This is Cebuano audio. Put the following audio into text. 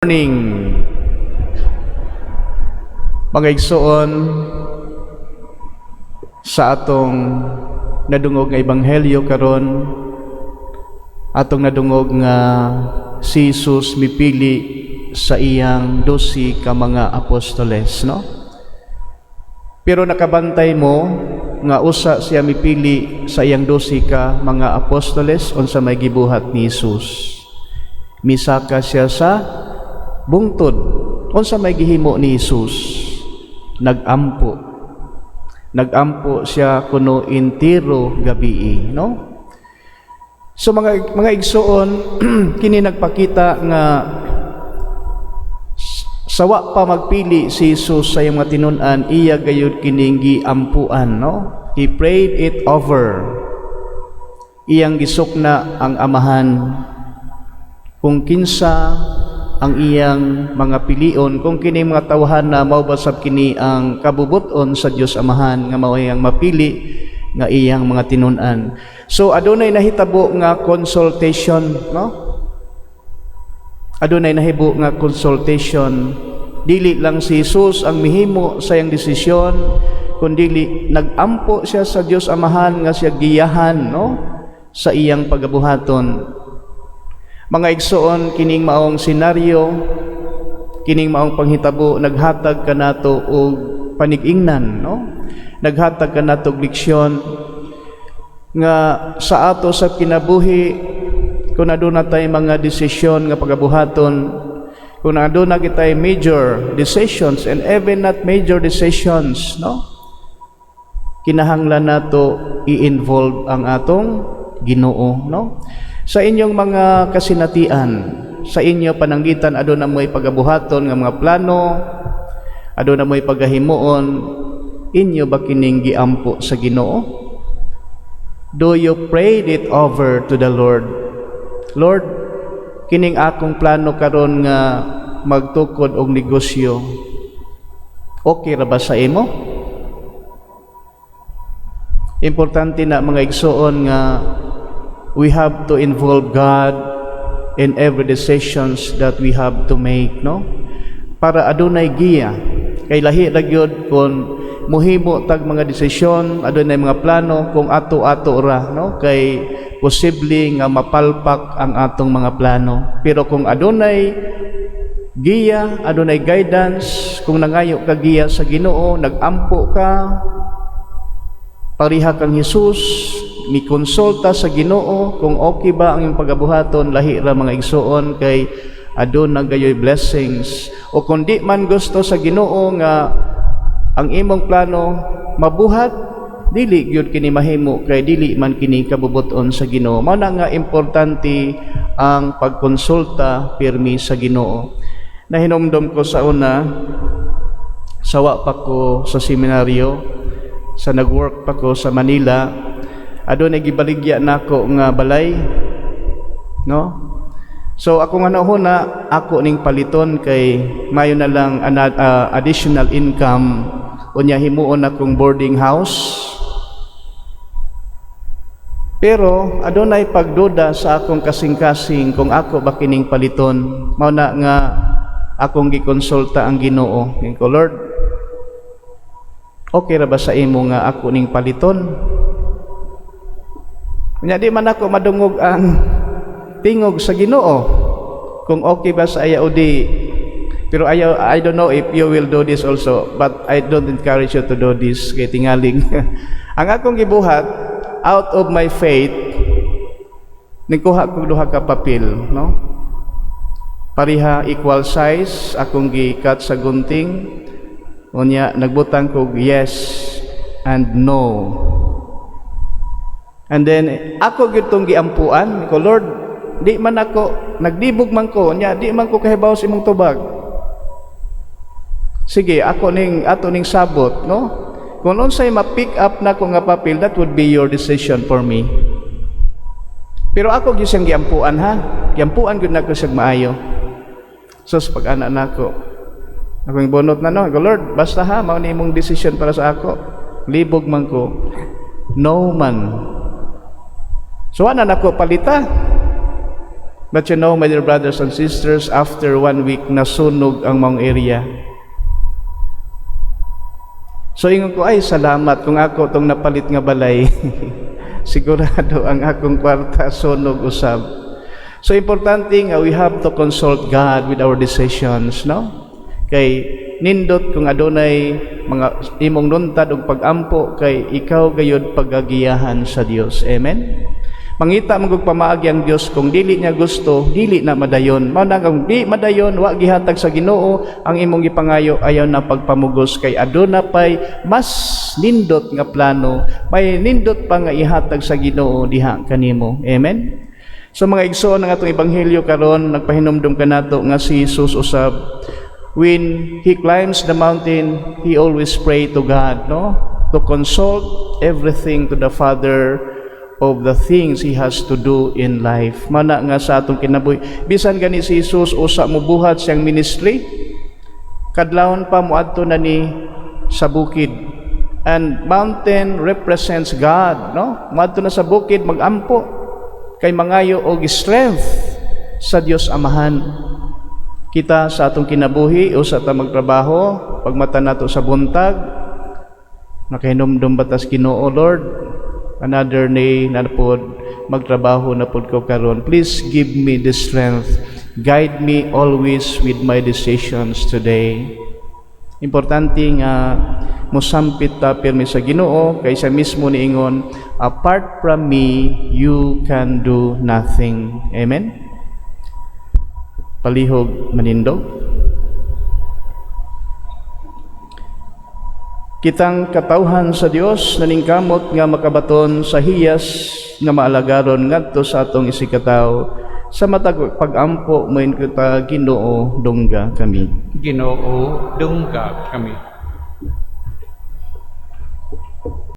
Morning, mga igsoon. Sa atong nadungog nga ebanghelyo karon, atong nadungog nga si Jesus mipili sa iyang 12 ka mga apostoles, no? Pero nakabantay mo nga usa siya mipili sa iyang 12 ka mga apostoles, unsa may gibuhat ni Jesus? Misaka siya sa bungtod. Unsa may gihimo ni Jesus? Nagampo. Nagampo siya kuno intiro gabii, no? So mga igsoon, kini nagpakita nga sawa pa magpili si Jesus sa iyang mga tinun-an, iya gayud kining giampuan, no? He prayed it over. Iyang gisukna ang Amahan kung kinsa ang iyang mga pilion, kung kini mga tawhan na mao ba sab kini ang kabubuton sa Dios Amahan nga mao iyang mapili nga iyang mga tinun-an. So adunay nahitabo nga consultation, no? Adunay nahibo nga consultation. Dili lang si Jesus ang mihimo sa iyang desisyon, kundili nagampo siya sa Dios Amahan nga siya giyahan, no, sa iyang pagabuhaton. Mga igsoon, kining maong senaryo, kining maong panghitabo naghatag kanato og panig-ingnan, no? Naghatag kanato og leksyon nga sa ato sa kinabuhi, kung aduna tay mga desisyon nga pagabuhaton, kung aduna kitay major decisions and even not major decisions, no? Kinahanglan nato i-involve ang atong Ginoo, no? Sa inyong mga kasinatian, sa inyo pananglitan aduna mo'y pagabuhaton nga mga plano, aduna mo'y pagahimuon, inyo ba kining giampo sa Ginoo? Do you prayed it over to the Lord? "Lord, kining akong plano karon nga magtukod og negosyo, okay ra ba sa imo?" Importante na, mga igsoon, nga we have to involve God in every decisions that we have to make, no? Para adunay giya. Kay lahi ra gyud kung muhimo tag mga desisyon, adunay mga plano, kung ato-ato ra, no? Kay posible nga mapalpak ang atong mga plano. Pero kung adunay giya, adunay guidance, kung nangayo ka giya sa Ginoo, nagampo ka, pareha kang Jesus, mikonsulta sa Ginoo kung okay ba ang iyong pagabuhaton, lahi ra, mga igsoon, kay aduna gayoy blessings. O kung di man gusto sa Ginoo nga ang imong plano mabuhat, dili gyud kini mahimo kay dili man kini kabubuton sa Ginoo. Mao na nga importante ang pagkonsulta pirmi sa Ginoo. Nahinomdom ko sa una, sawa pa ko sa seminaryo, sa nag-work pa ko sa Manila, adunay gibaligya nako nga balay, no? So ako nga nahuna, ako ning paliton kay mayo na lang additional income, unya himuon akong boarding house. Pero adunay pagduda sa akong kasing-kasing kung ako ba kining paliton. Mao na nga akong gikonsulta ang Ginoo. Ko, "Lord, okay ra ba sa imo nga ako ning paliton?" Unya di man ako madungog ang tingog sa Ginoo kung okay ba sa iya o di. Pero ayaw, I don't know if you will do this also, but I don't encourage you to do this kay tingaling. Ang akong gibuhat, out of my faith, nikuha ko duha ka papel, no? Pareha, equal size, akong gi-cut sa gunting. Unya nagbutang kog yes and no. And then ako gyud tong giampuan ko, "Lord, di man ako naglibog man ko, nya di man ko kahibaw sa imong tubag. Sige, ako ning ato ning sabot, no? Kung unsay ma-pick up nako nga papel, that would be your decision for me." Pero ako gyud siyang giampuan ha. Giampuan gyud nako siyang maayo. So sa pag-ana nako, akong bunot na, no, ko, "Lord, basta ha, mao ni imong decision para sa ako. Libog man ko." No man. So ana nako palita. But you know, my dear brothers and sisters, after one week, nasunog ang maong area. So ingon ko, "Ay, salamat, kung ako tong napalit nga balay, sigurado ang akong kwarta sunog usab." So importante nga we have to consult God with our decisions, no? Kay nindot kung adunay mga imong luntad og pagampo kay ikaw gayud pagagiyahan sa Dios. Amen. Mangita man kog pamaagi ang Dios. Kung dili niya gusto, dili na madayon. Mao na kung di madayon, wa gihatag sa Ginoo ang imong gipangayo, ayaw na pagpamugos kay aduna pay mas nindot nga plano, may nindot pa nga ihatag sa Ginoo diha kanimo. Amen. So mga igsoon, ang atong ebanghelyo karon nagpahinumdum kanato nga si Jesus usab, when he climbs the mountain, he always pray to God, no? To consult everything to the Father of the things he has to do in life. Mana nga sa atong kinabuhi, bisan gani si Jesus usa mubuhat siyang ministry, kadlawon pa moadto na ni sa bukid. And mountain represents God, no? Moadto na sa bukid magampo kay mangayo og strength sa Dios Amahan. Kita sa atong kinabuhi, usa ta magtrabaho, pagmata nato sa buntag, nakahinumdum ba tas Ginoo, "Lord, another day na pod, magtrabaho na pod ko karon. Please give me the strength. Guide me always with my decisions today." Importante nga mosampit ta pirmi sa Ginoo kay siya mismo niingon, "Apart from me, you can do nothing." Amen. Palihog manindog. Kitang katawhan sa Dios naningkamot nga makabaton sa hiyas nga maalagaron ngadto sa atong isigkatawo. Sa matag pagampo, moingon kita, Ginoo, dungga kami. Ginoo, dungga kami.